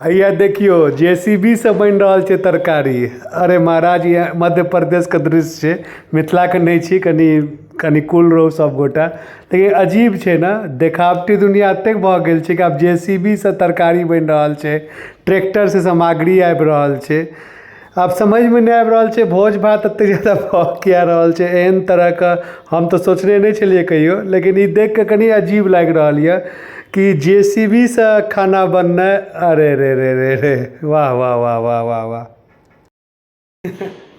हैया देखियो जेसीबी से बनि रहल छै तरकारी। अरे महाराज, ये मध्य प्रदेश के दृश्य छै, मिथिला के नहि छी, कनि कनि कूल रहू सब गोटा। लेकिन अजीब छै ने, देखावटी दुनिया एतेक भऽ गेल छै कि आब जेसीबी से तरकारी बनि रहल छै, ट्रैक्टर से सामग्री आबि रहल छै। आब समझमे नहि आबि रहल छै भोज भात एतेक ज्यादा भऽ किया रहल छै एहन तरहके। हम तऽ सोचने नहि छलियै कहियो, लेकिन ई देख कऽ कनि अजीब लागि रहल यऽ कि जेसीबी सँ खाना बननाइ। अरे रे रे रे रे, वाह वाह वाह वाह वाह वाह।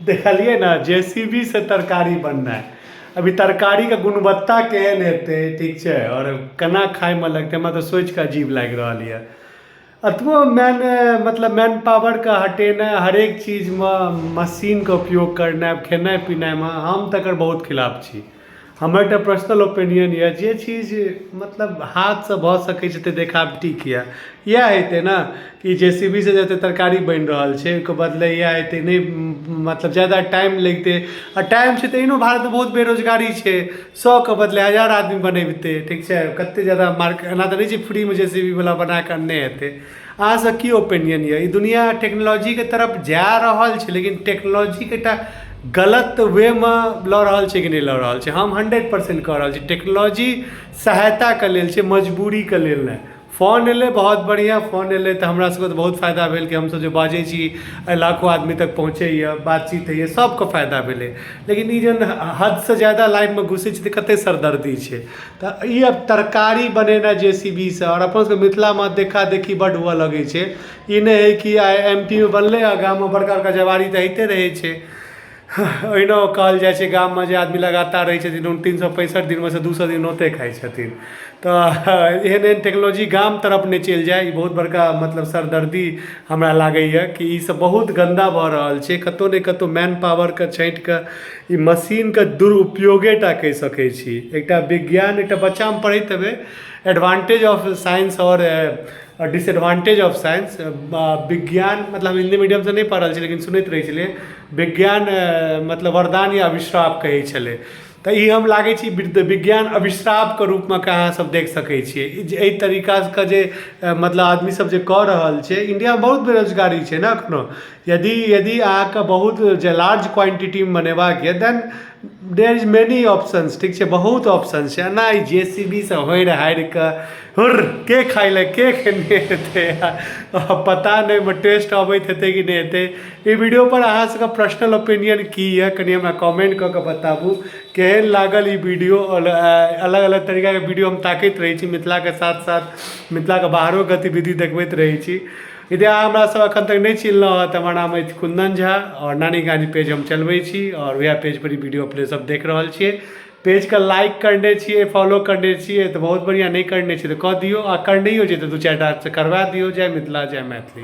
देखलियै ने, जेसीबी से तरकारी बननाइ। अभी तरकारीके गुणवत्ता केहन हेतै, ठीक छै, आओर केना खायमे लगतै, हमरा तऽ सोचिकऽ अजीब लागि रहल यऽ। अतबो मैन मतलब मैन पावरके हटेनाइ, हरेक चीजमे मशीनके उपयोग करनाइ खेनाइ पिनाइमे, हम तऽ एकर बहुत खिलाफ छी। हमर एकटा पर्सनल ओपिनियन यऽ, जे चीज मतलब हाथसँ भऽ सकै छै तऽ देखावटी किया? इएह हेतै ने कि जेसीबीसँ जते तरकारी बनि रहल छै, ओहिके बदले इएह हेतै नहि, मतलब ज्यादा टाइम लगितै। आ टाइम छै तऽ एहनो भारतमे बहुत बेरोजगारी छै, 100के बदले 1000 आदमी बनेबितै, ठीक छै। कते ज्यादा मार्क एना तऽ नहि छै फ्रीमे जेसीबीवला बना कऽ अनने हेतै। अहाँ सब की ओपिनियन यऽ? ई दुनिआ टेक्नोलॉजीके तरफ जा रहल छै, लेकिन टेक्नोलॉजीके एकटा गलत वेमे लऽ रहल छै कि नहि लऽ रहल छै? हम 100% कऽ रहल छी, टेक्नोलॉजी सहायताके लेल छै, मजबूरीके लेल नहि। फोन एलै, बहुत बढ़िआँ। फोन एलै तऽ हमरा सबके तऽ बहुत फायदा भेल कि हमसब जे बाजै छी, लाखो आदमी तक पहुँचैए, बातचीत होइए, सबके फायदा भेलै। लेकिन ई जहन हदसँ ज्यादा लाइफमे घुसै छै तऽ कतेक सरदर्दी छै। तऽ ई आब तरकारी बनेनाइ जेसीबीसँ, आओर अपन सबके मिथिलामे देखा देखी बड्ड हुअ लगै छै। ई नहि हइ कि आइ एमपीमे बनलै आओर गाममे बड़का बड़का जवारी तऽ होइते रहै छै। ओहिना कहल जाइ छै, गाममे जे आदमी लगातार रहै छथिन, ओ 365 दिनमे सँ 200 दिन नोते खाइ छथिन। तऽ एहन एहन टेक्नोलॉजी गाम तरफ नहि चलि जाइ, ई बहुत बड़का मतलब सरदर्दी हमरा लागैए कि ईसब बहुत गन्दा भऽ रहल छै। कतहु ने कतहु मैन पावरके छाँटिकऽ ई मशीनके दुरुपयोगे टा कहि सकै छी। एकटा विज्ञान, एकटा बच्चामे पढ़ैत हेबै, एडवान्टेज ऑफ साइंस आओर डिसएडवान्टेज ऑफ साइंस। विज्ञान मतलब हिन्दी मीडियमसँ नहि पढ़ल छी, लेकिन सुनैत रहै छलियै, विज्ञान मतलब वरदान या अभिशाप कहै छलै। तऽ ई हम लागै छी विज्ञान अभिशापके रूपमे के अहाँ सब देख सकै छियै जे एहि तरीकाके जे मतलब आदमी सब जे कऽ रहल छै। इण्डियामे बहुत बेरोजगारी छै ने एखनो। यदि यदि अहाँके बहुत जे लार्ज क्वान्टिटीमे बनेबाक यऽ, then there is many options, ठीक छै, बहुत ऑप्शंस छै। एना ई जेसीबीसँ होरि हारि कऽ हुर्र, के खाइ लए, के खेने हेतै पता नहि, ओहिमे टेस्ट अबैत हेतै कि नहि हेतै। ई वीडियोपर अहाँ सबके पर्सनल ओपिनियन की यऽ, कनि हमरा कमेंट कऽ कऽ बताबू केहन लागल ई वीडियो। आओर अलग अलग तरीकाके वीडियो हम ताकैत रहै छी, मिथिलाके साथ साथ मिथिलाके बाहरो गतिविधि देखबैत रहै छी। यदि अहाँ हमरा सब एखन तक नहि चिन्हलहुँ हँ तऽ हमर नाम अछि कुन्दन झा आओर नानी गानी पेज हम चलबै छी, आओर वएह पेजपर ई वीडियो अपने सब देख रहल छियै। पेजके लाइक करने छियै, फॉलो करने छियै तऽ बहुत बढ़िआँ, नहि करने छियै तऽ कऽ दियौ, आ करनैयो छै तऽ दू चारि टा करबा दियौ। जय मिथिला, जय मैथिली।